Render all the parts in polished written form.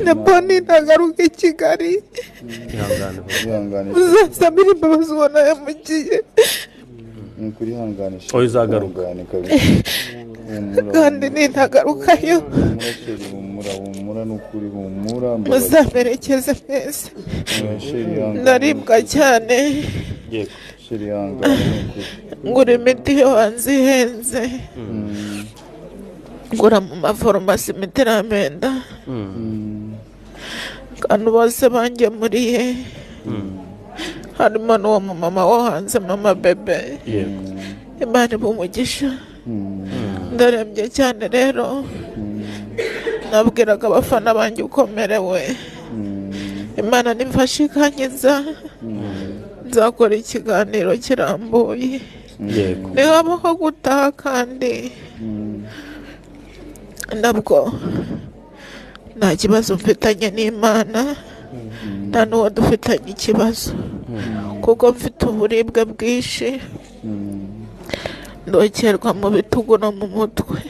Nabwo ntagaruka i Kigali. Ihangane. Ihangane. Uzasabire imbabazi ubona yamugiye. Ni ukuri, ihangane. Oya, uzagaruka. Ihangane kabisa. Humura. Kandi nintagarukayo, Humura chérie, humura, humura, ni ukuri, humura, mbabazi. Muzamerekeze mwese. Oya, chérie, ihangane. Ndaribwa cyane. Yego. Chérie, ihangane, ni ukuri. Ngura imiti yo hanze ihenze, ngura mu mafarumasi imiti iramenda. Abantu bose bangemuriye, harimo n'uwo mumama wo hanze, mama bebe. Imana iba umugisha. Ndarembye cyane rero, nabwiraga abafana banjye uko merewe. Imana nimfashe ikankiza, nzakora ikiganiro kirambuye. Nihabaho gutaha kandi nabwo, nta kibazo mfitanye n'Imana, nta n'uwo dufitanye ikibazo, kuko mfite uburibwe bwinshi, ndokerwa mu bitugu no mu mutwe.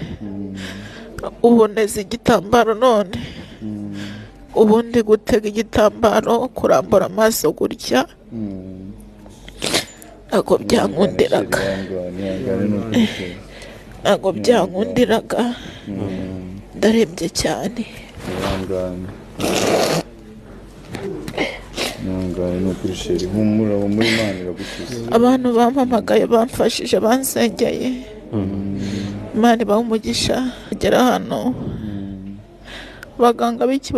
Ubu neza igitambaro, none ubundi gutega igitambaro, kurambura amaso gutya ntabwo byankundiraga. Ihangane, ihangane, ni ukuri chérie. Ntabwo byankundiraga, ndarembye cyane. Ihangane, ihangane, ni ukuri chérie, humura, humura, Imana iragukiza. Abantu bampamagaye, bamfashije, bansengeye, Imana ibaha umugisha. Agera hano abaganga b'ikibazo.